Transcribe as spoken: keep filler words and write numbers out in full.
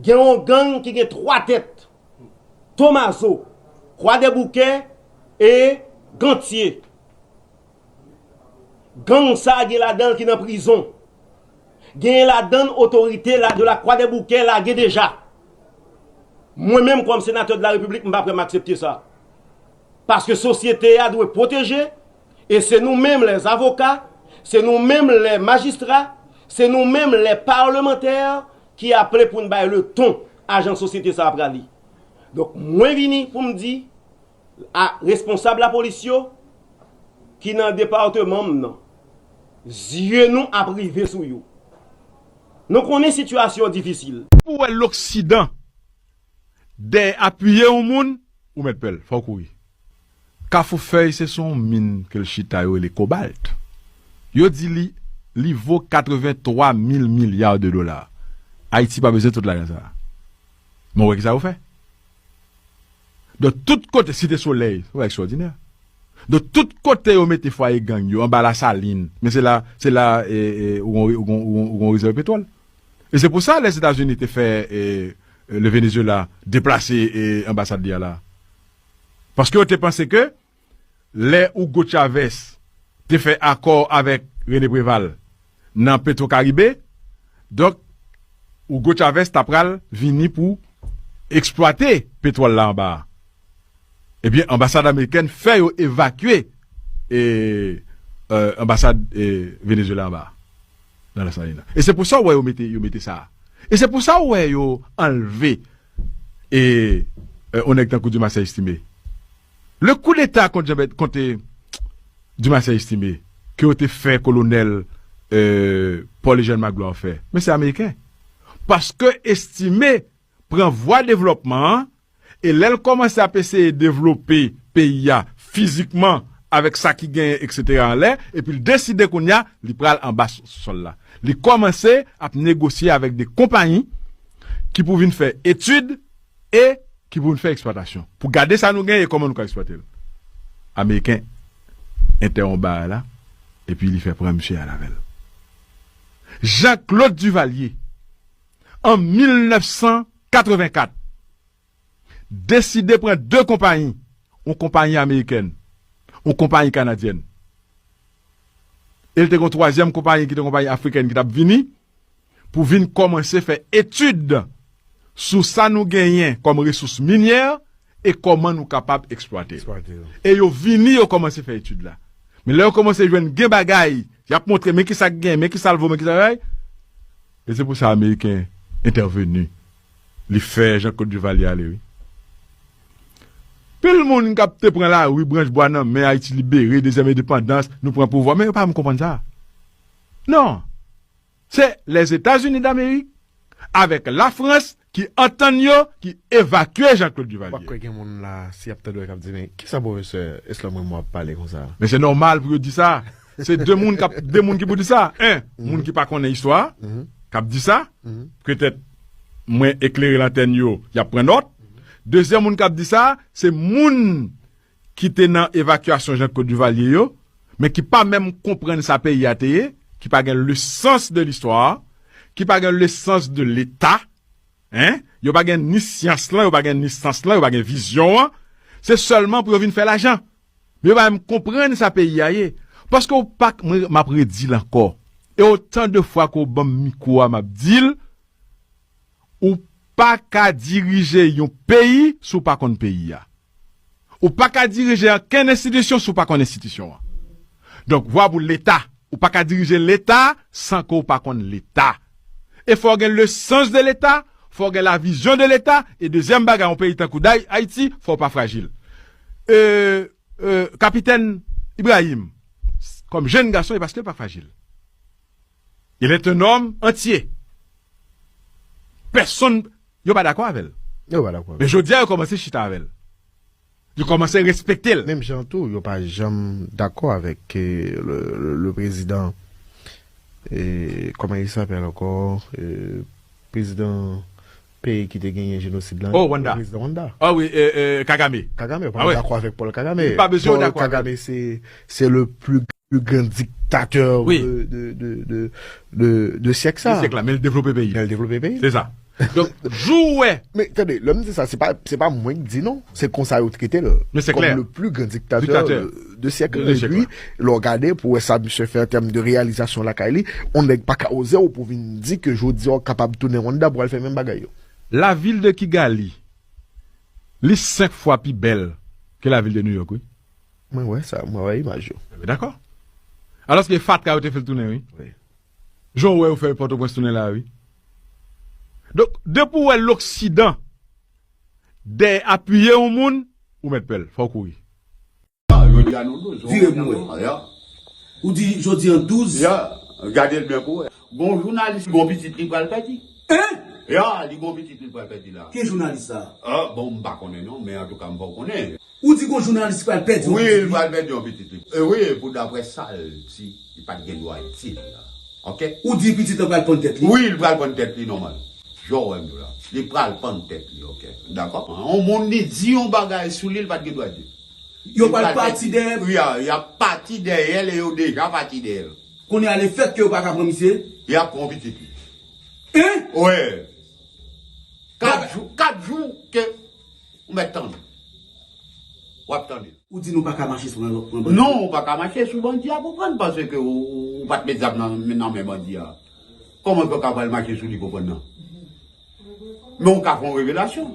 Gen yon gang ki gen twa tèt, Tomazo, Kwadèboukè e Gantye. Gang sa a gen ladan l ki nan prizon. Genyen ladan l otorite la, de la Kwadèboukè lage deja. Mwen menm kòm senatè de la Repiblik, m pa prè m aksepte sa. Paske sosyete a dwe pwoteje, e se nou menm lè zavoka, se nou menm lè majistra, se nou menm lè palmantè ki aple pou n bay le ton a jan sosyete sa a prale. Donk, mwen vini pou m di a responsab lapolis yo ki nan depatman m nan, zye nou ap rive sou yo. Nou konnen sitiyasyon difisil. Pou wè loksidan dèyè apiye yon moun, ou mèt pè l, fò w kouri. Kafou Fèy se sou yon min ke l chita yo rele kobalt. Yo di li, li vo katrevenntwa mil milya de dola. Ayiti pa bezwen tout lajan sa a. Men w wè kisa yo fè? De tout kote, Site Solèy, se ekstwòdinè. De tout kote yo mete fwaye gang yo, anba Lasalin. Men se la, se la e, e, ou gon, ou gon, ou gon, ou gon rezèv petwòl. E se pou sa Lèzetazini te fè e, e, le Venezuela deplase e, anbasad li a la. Paske yo te panse ke lè Hugo Chavez te fè akò avèk René Préval nan Petro Caribe, donk Hugo Chavez ta pral vini pou eksplwate petwòl la anba a. Ebyen, anbasad amerikèn fè yo evakye e, e, anbasad e, Venezuela anba a, nan Lasalin nan. E se pou sa w wè yo mete, yo mete sa a. E se pou sa w wè yo anlve e, e, yon nèg tankou Dumarsais Estimé. Le coup d'État kont Jean-Bert, kont e, Dumarsais Estimé, ke yo te fè kolonèl e, Paul Eugène Magloire fè, men se ameriken. Paske Estimé pran vwa devlòpman an, e lè l kòmanse ap eseye devlope peyi a fizikman avèk sa ki genyen, etsetera anlè, epi l deside kounye a, li pral anba s-, sòl la. Li kòmanse ap negosye avèk de konpayi ki pou vin fè etid e ki pou vin fè eksplwatasyon. Pou gade sa nou genyen e kòman nou ka eksplwate l. Ameriken entèwonp bagay la, epi li fè pran misye al avè l. Jean-Claude Duvalier, an mil nèf san katrevenkat, deside pran de konpayi, yon konpayi amerikèn, yon konpayi kanadyèn. E l te gen yon twazyèm konpayi ki te yon konpayi afrikèn ki t ap vini pou vin kòmanse fè etid sou sa nou genyen kòm resous minyè e kòman nou kapab eksplwate l. Eksplwate l. E yo vini, yo kòmanse fè etid la. Men lè yo kòmanse jwenn gen bagay, y ap montre men kisa k gen, men kisa l vo, men kisa bagay. E se pou sa Ameriken entèveni. Li fè Jean-Claude Duvalier ale, wi. Pil moun k ap te pran lari, branch bwa nan men, Ayiti libere, dezyèm endepandans, nou pran pouvwa, men yo pa menm konprann sa. Non. Se Lèzetazini Damerik avèk Lafrans ki antann yo, ki evakye Jean-Claude Duvalier. W ap kwè gen moun la, si y ap tande w, k ap di, "Men kisa pwofesè Eslòm Raymond ap pale konsa?" Men se nòmal pou yo di sa. Se de moun k ap, de moun ki pou di sa. En, moun ki pa konnen istwa, k ap di sa. Petèt mwen eklere lantèn yo, y ap pran nòt. Dezyèm moun k ap di sa, se moun ki te nan evakyasyon Jean-Claude Duvalier yo, men ki pa menm konprann sa peyi a te ye, ki pa gen le sens de l'histoire, ki pa gen le sens de Leta, en? Yo pa gen ni syans lan, yo pa gen ni sans lan, yo pa gen vizyon an. Se sèlman pou yo vin fè lajan. Men yo pa menm konprann sa peyi a ye. Paske w pa, mwen, m ap redi l ankò. E otan de fwa ke w ban m mikwo a, m ap di l, ou pa ka dirije yon peyi si w pa konn peyi a. Ou pa ka dirije ankenn enstitisyon si w pa konn enstitisyon an. Donk, vwa pou Leta. Ou pa ka dirije Leta san ke w pa konn Leta. E fò w gen le sens de Leta, fò w gen la vision de Leta, e dezyèm bagay, yon peyi tankou Day-, Ayiti, fò w pa frajil. E, e, Kapitèn Ibrahim, kòm jèn gason, e paske l pa frajil. Il est un homme entier. Pèsonn, yo pa dakò avè l. Yo pa dakò avè l. Men jodi a, yo kòmanse chita avè l. Yo kòmanse respekte l. Menm jan tou, yo pa janm dakò avèk, eh, le, le, le prezidan, eh, comment il s'appelle encore? Eh, prezidan peyi ki te genyen jenosid lan. Oh, Rwanda. Prezidan Rwanda. Ah wi, eh, eh, Kagame. Kagame, yo pa dakò avèk Paul Kagame. Li pa bezwen dakò avè l. Paul Kagame, se, se le plus, plus grand dictateur de, de, de, de, de, de syèk sa. De syèk la, men l devlope peyi. Men l devlope peyi. Se sa. Donk, jou w wè. Men tande, lè m di sa, se pa, se pa mwen ki di non. Se konsa yo trete l. Men se klè. Kòm le plus grand dictateur Dictateur. de, de siècle. De siècle, Epi, lè w gade, pou wè sa misye fè an tèm de reyalizasyon lakay li, yon nèg pa ka oze w pou vin di ke jodi a w kapab tounen Rwanda pou al fè menm bagay yo. Lavil de Kigali, li senk fwa pi bèl ke lavil de New York, wi. Mwen wè sa, mwen wè imaj yo. Dakò. Alòske fatra yo te fè l tounen, wi. Wi. Jan w wè yo fè Pòtoprens tounen la, wi. Donk, depi w wè loksidan dèyè apiye yon moun, ou mèt pè l, fò w kouri. Jodi a nou douz. Vire pou mwen. Ya. Ou di jodi an douz. Ya. Gade l byen pou wè. Gon jounalis, gon pitit li pral pèdi. Hein? Ya, li gon pitit li pral pèdi la. Ki jounalis sa? Ah, bon, m pa konnen non, men antouka m pa konnen. Ou di gon jounalis pral pèdi. Wi, li pral pèdi yon pitit li. E wi, pou daprè sa l di, li pa t gen dwa di l la. Ok? Ou di pitit lan pral pann tèt li. Wi, li pral pann tèt li nòmal. Jan w wè m la. Li pral pann tèt li, ok. Dakò? Yon moun li di yon bagay sou li, li pa t gen dwa di. Yo pral pati dèyè. Wi, y a, y a pati dèyè l e yo deja pati dèyè l. Kounye a lefèt ke yo pa ka pran misye. Y ap pran pitit li. Hein? Wi. Kat jou, kat jou ke ou mèt tann. W ap tande. Ou di nou pa ka mache sou pran pran bandi. Non, ou pa ka mache sou bandi a pou prann, paske ou, ou, ou pa t met zam nan, nan men bandi a. Kòman ou ka pral mache sou li pou prann nan? Men ou ka fè yon revelasyon.